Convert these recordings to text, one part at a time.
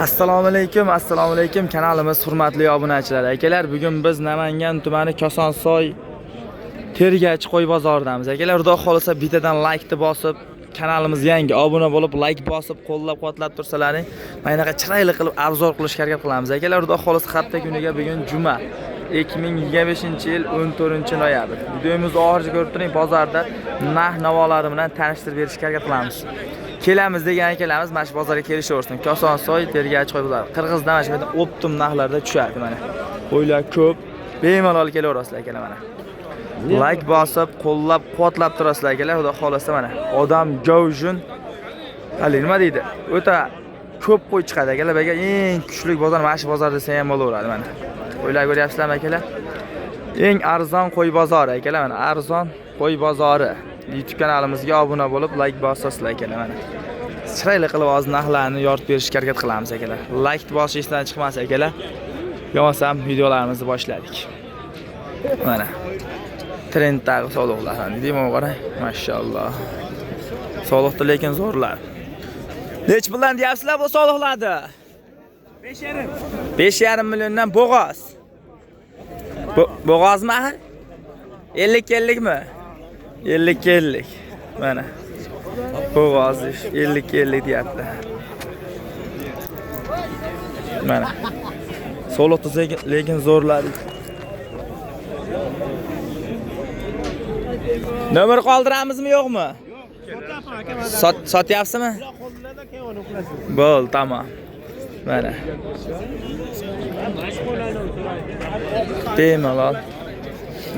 Assalomu alaykum, assalomu alaykum kanalimiz hurmatli obunachilari. Akalar, bugun biz Namangan tumani Kosonsoy Tergachi qo'y bozoridamiz. Akalar, xudo xolasa bittadan like-ni bosib, kanalimiz yangi obuna bo'lib, like bosib, qo'llab-quvvatlab tursalaring, mana bunaqa chiroyli qilib obzor qilishga harakat qilamiz. Akalar, xudo xolasa hafta kuniga bugun juma 2025-yil 14-noyabr. Videomizni oxirigacha ko'rib turing, bozorda narx navolari bilan tanishtirib berishga harakat qilamiz. Kelamiz degan akalarimiz mana shu bozorga kelishaversin. Kosonsoy Tergachi qo'y bozori. Qirg'izdan mana shu yerda optim narxlarda tushadi mana. Qo'ylar ko'p. Bemalol kelaverasizlar akalar mana. Like bosib, qo'llab, quvvatlab turasizlar akalar. Xudo xolasa mana. Odam govjun hali nima deydi? O'ta ko'p qo'y chiqadi akalar. Buga eng kuchli bozor mana shu bozor desa ham bo'laveradi mana. Qo'ylar ko'ryapsizlarmi akalar? Eng arzon qo'y bozori akalar mana, arzon qo'y bozori. YouTube kanalimizga obuna bo'lib, like bosasizlar akalar mana. Chiroyli qilib hozir narxlarni yoritib berishga harakat qilamiz akalar. Like bosish esdan chiqmasa akalar. Bo'lmasam videolarimizni boshladik. Mana. Trenddagi sovliqlar ham deyman qarang. Mashalloh. Sovliqda lekin zo'rlar. Nech puldan deyapsizlar bu sovliqlarni? 5,5. 5,5 milliondan bo'g'oz. Bo'g'ozmi axir? 50-50 mi? 50-50. Mana. Bo'g'oz 50-50 deyapti. Mana. Sovliqda lekin zo'rlar. Nomer qoldiramizmi yo'qmi? Sotyapsizmi? Bo'l, tamom. Mana. Bemalol.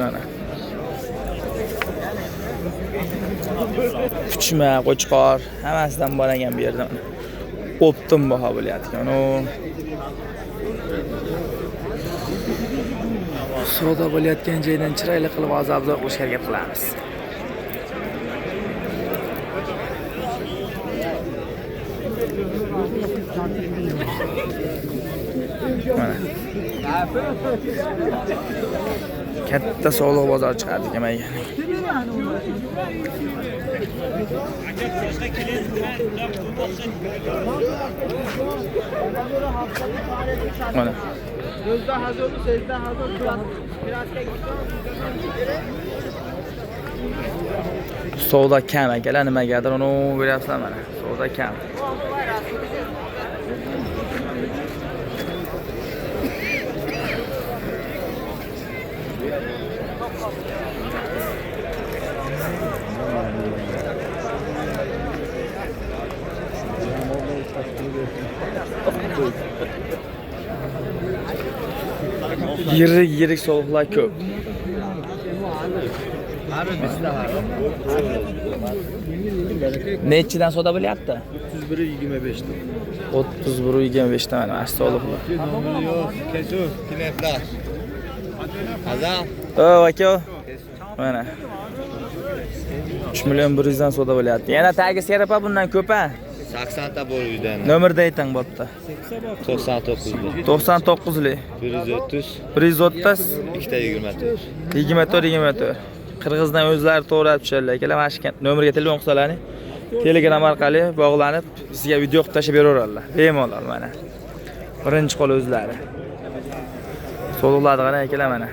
Mana. Puchma, qo'chqor hammasidan bor ekan bu yerda. Optim baho bo'lyapti ekan. Savdo bo'layotgan joydan chiroyli qilib hozir obzor qilishga harakat qilamiz. Mana. Katta sog'liq bozori chiqardi ekan mana. Mana. Savdo kam akalar, nimagadir uni ko'ryapsizlar mana. Savdo kam. Yirik-yirik sovuqlar ko'p. Nechidan savdo bo'lyapti? 31.25 dan. 31.25 dan mana sovliqlar. Yo'q, kesuv, klientlar. Azam. O, aka. Mana. 3 million 100 dan savdo bo'lyapti. Yana tagi serapa bundan ko'p a? 80 ta bor uydan. Nomerda ayting bo'pti. 99. 99lik. 130 130 2.24. 24 24. Qirg'izdan o'zlari to'g'rab tushadilar akalar. Mana shu nomerga telefon qilsalaring, Telegram orqali bog'lanib sizga video qilib tashlab beraveradilar. Bemalol mana. Birinchi qo'l o'zlari. So'liqlarni qarang akalar mana.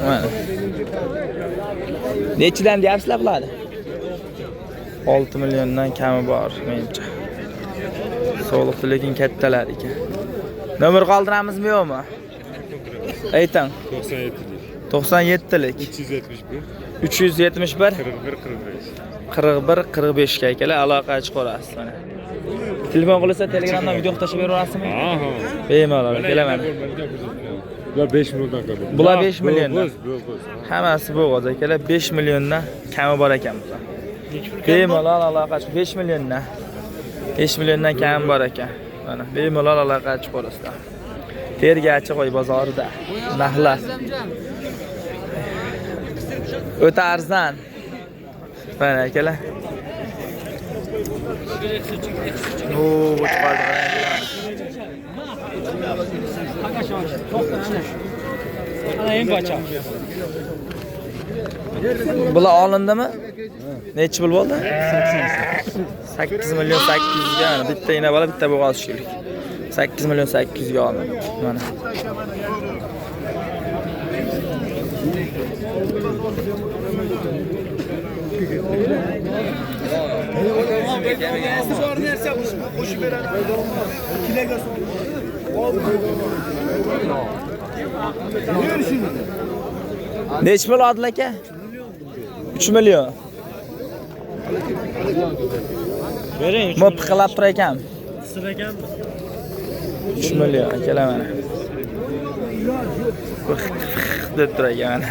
Mana. Nechidan deyapsizlar bularni? 6 milliondan kami bor menimcha. So'liqda lekin kattalar ekan. Nomer qoldiramizmi yo'qmi? Ayting. 97lik. 97lik. 371 371 41 45. 41 45 ga akalar aloqa chiqarasiz mana. Telefon qilsa Telegramdan video qilib tashlab beraverasizmi? Aha. Bemalol akalar mana. Bular 5 milliondan ko'p. Bular 5 milliondan. Bo'g'iz. Hammasi bo'g'oz akalar 5 milliondan kami bor ekan bular. Bemalol aloqa 5 milliondan. 5 milliondan kami bor ekan. Mana bemalol aloqa chiqarasizlar. Tergachi qo'y bozorida narxlar o'ta arzon. Mana akalar. O, chiqardi qarang. Bular olindimi? Nechi pul bo'ldi? 8 million 800 ga mana bitta ina bola, bitta bo'g'oz shekilli. 8 million 800 ga olindi. Mana. Nechi pul Odil aka? 3 million. Bering. Bu piqilab tur ekan. 3 million akalar mana. Deb tur ekan mana.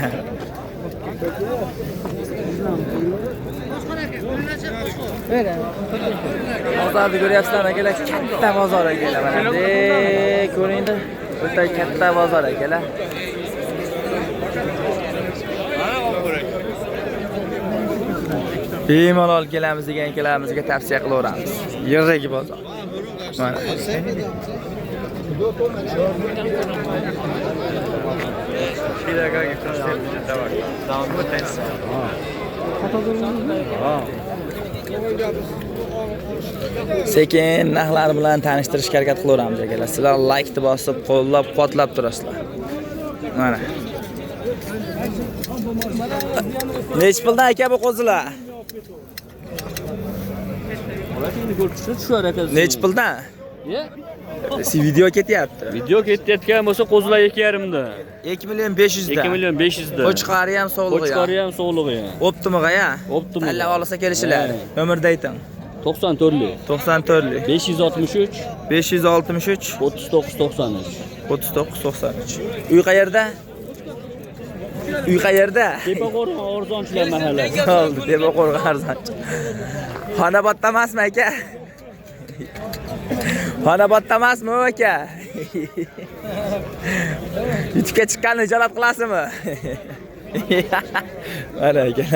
Bozorni ko'ryapsizlar akalar, katta bozor akalar mana. De ko'ringda, o'ta katta bozor akalar. Bemalol kelamiz degan akalarimizga tavsiya qilaveramiz. Yirik bozor. Mana. Sekin narxlar bilan tanishtirishga harakat qilaveramiz akalar. Sizlar like-ni bosib, qo'llab-quvvatlab turasizlar. Mana. Nechi puldan aka bu qo'zilar? Nechi puldan? Video ketyapti. Video ketayotgan bo'lsa qo'zilar 2,5 da. 2 million 500 da. 2 million 500 da. Qo'chqori ham sog'lig'i. Qo'chqori ham sog'lig'i ham. Optimig'a ya. Optimig'a. Tanlab olsa kelishiladi. Nomerda ayting. 94lik. 94lik. 563 563 39 93. 39 93. Uy qayerda? Uy qayerda? Tepaqo'rg'on arzonchilar mahallasi. Bo'ldi, Tepaqo'rg'on arzonchi. Xonobodda emasmi aka? Xonobodda emasmi aka? Yutuqqa chiqqanni ijolat qilasizmi? Mana aka.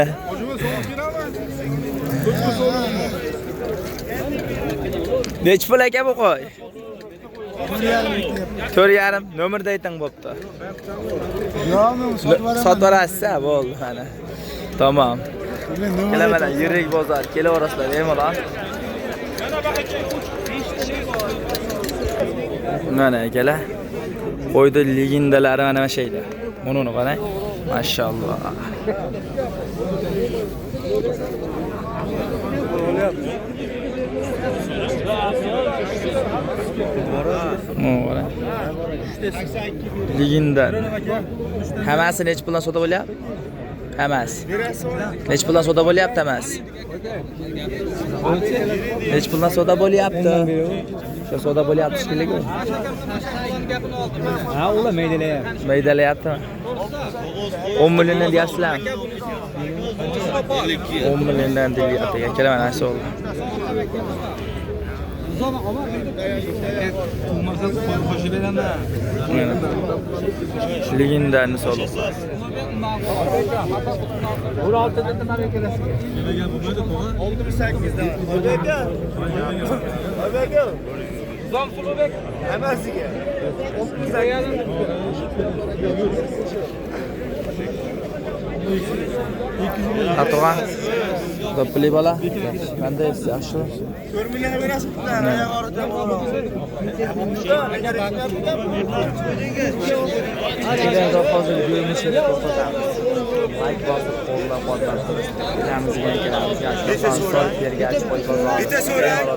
Nechi pul aka bu qo'y? 4,5. Nomerda ayting bo'pti. Sotib yuborasiz, bo'ldi mana. Tamom. Kela mana yirik bozor, kelaverasizlar bemalol. Mana akalar. Qo'yda legendalari mana shu yerda. Buni qarang. Mashalloh. Mana. Legenda. Hammasi nechi puldan sotib bo'lyapti? Hammasi. Nechi puldan savdo bo'lyapti hammasi? Nechi puldan savdo bo'lyapti? Shu savdo bo'lyapti shekilli-ku. Ha, ular maydalayapti. Maydalayaptimi? 10 milliondan deyapsizlarmi? 10 milliondan deyapti. Akalar mana shu oldi. Legendarni solib. 16 da nima kelasiz? 68 dan. Oybek. Zom Sulubek hammasiga. 68. Atog'an. Do'ppili bola. Qanday yaxshi? 4 million berasiz puldan, oyog'i og'rida. Hozir ko'rinishini to'xtatamiz. Like bosib qo'llab-quvvatlab kelamiz, kelamiz. Bitta so'rang.